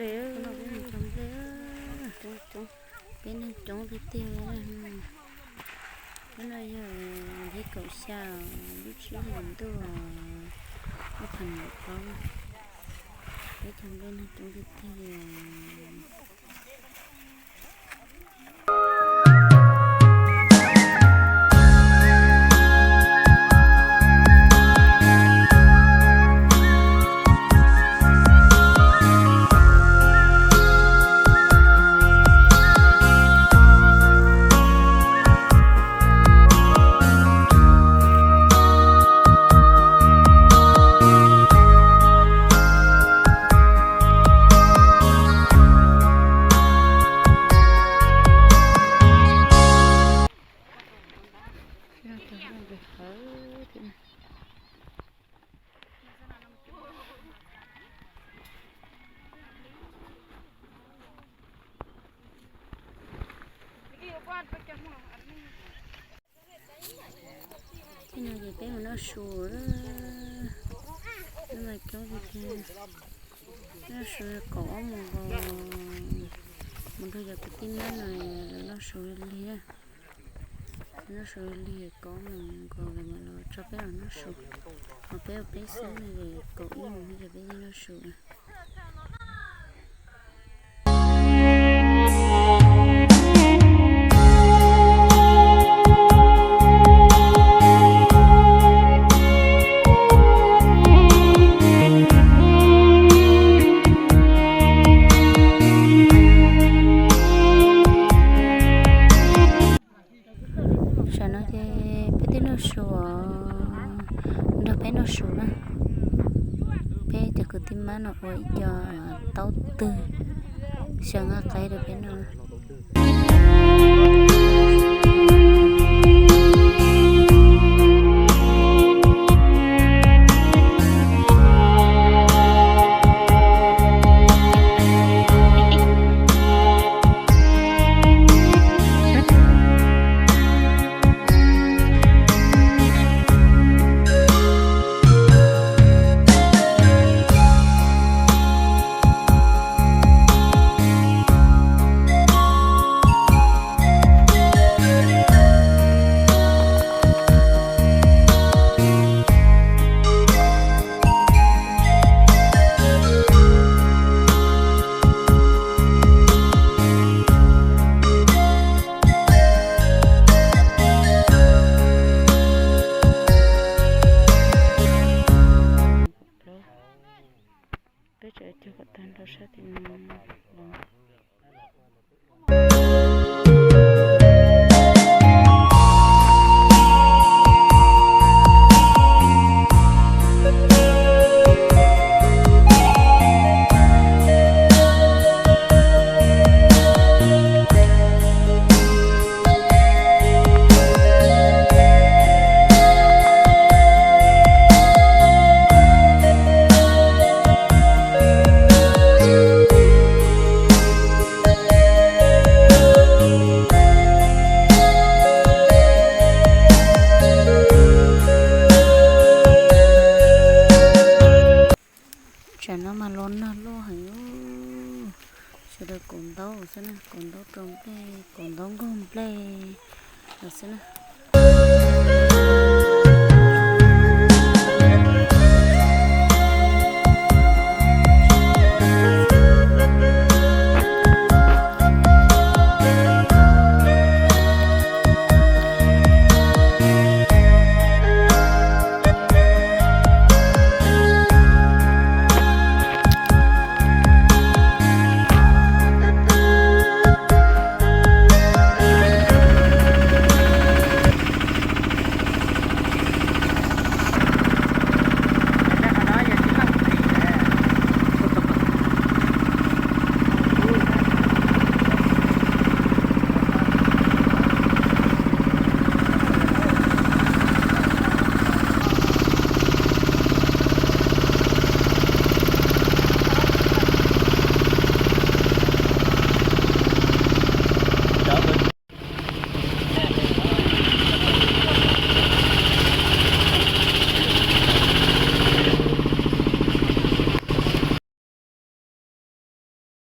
Peb neeg coob tiag tiag li. Hnub no yog thib kaum xya, lub tsib hlis ntuj, ob phav nees nkaum plaub. Peb cov nplej neeg coob tiag tiag li. Txij no ces peb mus noj su, noj su kaum ob moos nkaus, mus nrog cov kwv tij mab no lawv noj su lig, noj su lig kaum ob moos nkaus lawv mam los tso peb los noj su. Ho peb ua peb xwb no ces kaum ib moos ces peb yeej noj su. Tam no ces peb twb noj su os, nrog peb noj su na. Peb cov kwv tij mab no ua ib co taub twg xyaw nqaij qaib rau peb noj. Peb tseem cuag kom tag nrho sab tim no los. Tsam no mas los nag loj heev, sawv daws kaum ntaub xwb na, kaum ntaub rau nplej, kaum ntaub nkaug nplej los xwb na.